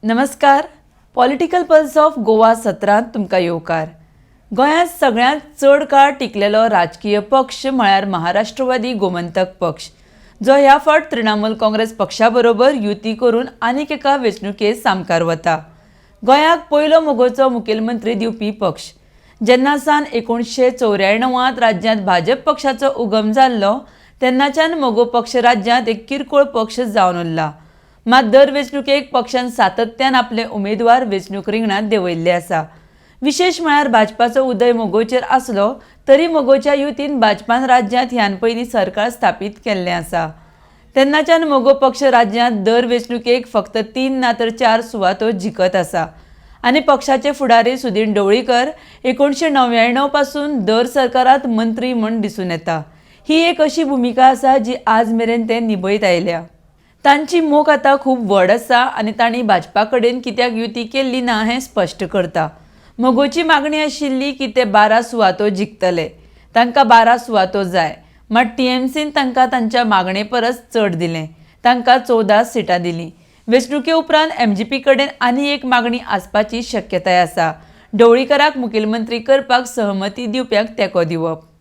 नमस्कार. Political pulse of Goa सत्रांत तुमकां येवकार. गोंयांत सगळ्यांत चड काळ टिकलेलो राजकीय पक्ष म्हळ्यार महाराष्ट्रवादी गोमंतक पक्ष, जो ह्या फावट तृणमूल काँग्रेस पक्षा बरोबर युती करून आनीक एका वेंचणुकेत सामकार वता. गोंयाक पयलो मगोचो मुखेलमंत्री दिवपी पक्ष. जेन्ना सावन 1994त राज्यांत भाजप पक्षाचो उगम जाल्लो, तेन्नाच्यान मगो पक्ष राज्यांत एक किरकोळ पक्ष जावन उरला. मात दर वेंचणुकेक पक्षान सातत्यान आपले उमेदवार वेंचणूक रिंगणांत देंवयल्ले आसा. विशेश म्हळ्यार भाजपाचो उदय मगोचेर आसलो तरी मगोच्या युतीन भाजपान राज्यांत ह्यान पयलीं सरकार स्थापीत केल्लें आसा. तेन्नाच्यान मगो पक्ष राज्यांत दर वेंचणुकेक फक्त तीन ना तर चार सुवातो जिखत आसा आनी पक्षाचे फुडारी सुदीन ढवळीकर 1999 पासून दर सरकारात मंत्री म्हूण दिसून येता. ही एक अशी भुमिका आसा जी आज मेरेन ते निभयत आयल्या. तांची मोख आतां खूब व्हड आसा आनी तांणी भाजपा कडेन कित्याक युती केल्ली ना हें स्पश्ट करता. मगोची मागणी आशिल्ली की ते 12 सुवातो जिखतले, तांकां 12 सुवातो जाय. मात टीएमसीन तांकां तांच्या मागणे परस चड दिलें, तांकां 14 सिटां दिलीं. वेंचणुके उपरांत एमजीपी कडेन आनी एक मागणी आसपाची शक्यताय आसा, ढवळीकराक मुखेलमंत्री करपाक सहमती दिवप्यांक तेंको दिवप.